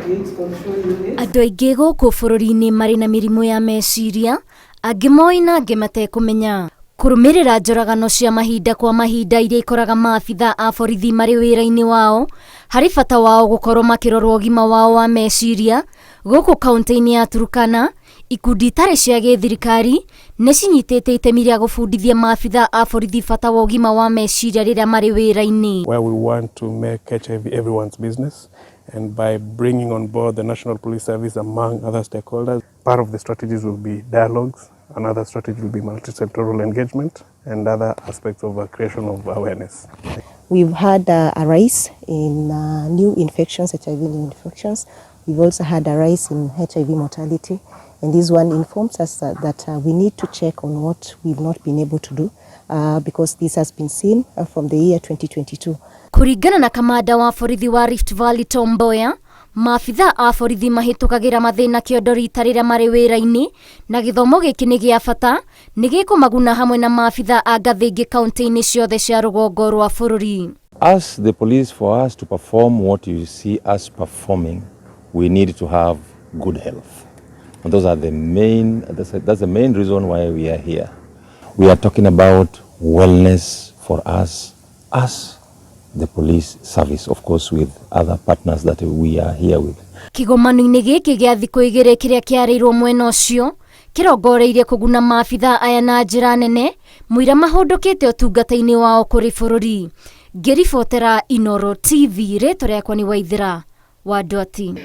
HIV/AIDS control unit. Andũ aingĩ gũkũ bũrũri-inĩ marĩ na mĩrimũ ya meciria, angĩ moĩ na angĩ matekũmenya. Kũrũmĩrĩra njũragano cia mahinda kwa mahinda iria ikoraga maabitha a borithi marĩ wĩra-inĩ wao, harĩ bata wao gũkorwo makĩrorwo ũgima wao wa meciria, gũkũ kaũntĩ-inĩ ya Turkana, ikundi itarĩ cia gĩthirikari nĩ cinyitĩte itemi rĩa gũbundithia maabitha a borithi bata wa ũgima wa meciria rĩrĩa marĩ wĩra-inĩ. Where we want to make HIV everyone's business, and by bringing on board the National Police Service among other stakeholders, part of the strategies will be dialogues, another strategy will be multi-sectoral engagement, and other aspects of creation of awareness. We've had a rise in new infections, HIV new infections. We've also had a rise in HIV mortality, and this one informs us that we need to check on what we've not been able to do because this has been seen from the year 2022. Kũringana na kamanda wa borithi wa Rift Valley Tom Mboya, maabitha a borithi mahĩtũkagĩra mathĩna kĩondo rita rĩrĩa marĩ wĩra-inĩ, na gĩthomo gĩkĩ nĩ gĩa bata nĩ gĩkũmaguna hamwe na maabitha a ngathĩ ingĩ kaunti-inĩ ciothe cia rũgongo rwa bũrũri. As the police, for us to perform what you see us performing, we need to have good health. And those are the main, that's the main reason why we are here. We are talking about wellness for us as the police service, of course, with other partners that we are here with. Kĩgomano-inĩ gĩkĩ gĩa thikũ igĩrĩ kĩrĩa kĩarĩirwo mwena ũcio kĩrongoreirie kũguna maabitha aya na njĩra nene mũira mahũndũkĩte ũtungata-inĩ wao kũrĩ bũrũri. Ngĩribotera Inoro TV, rĩtwa rĩakwa nĩ Waithĩra wa Ndwati.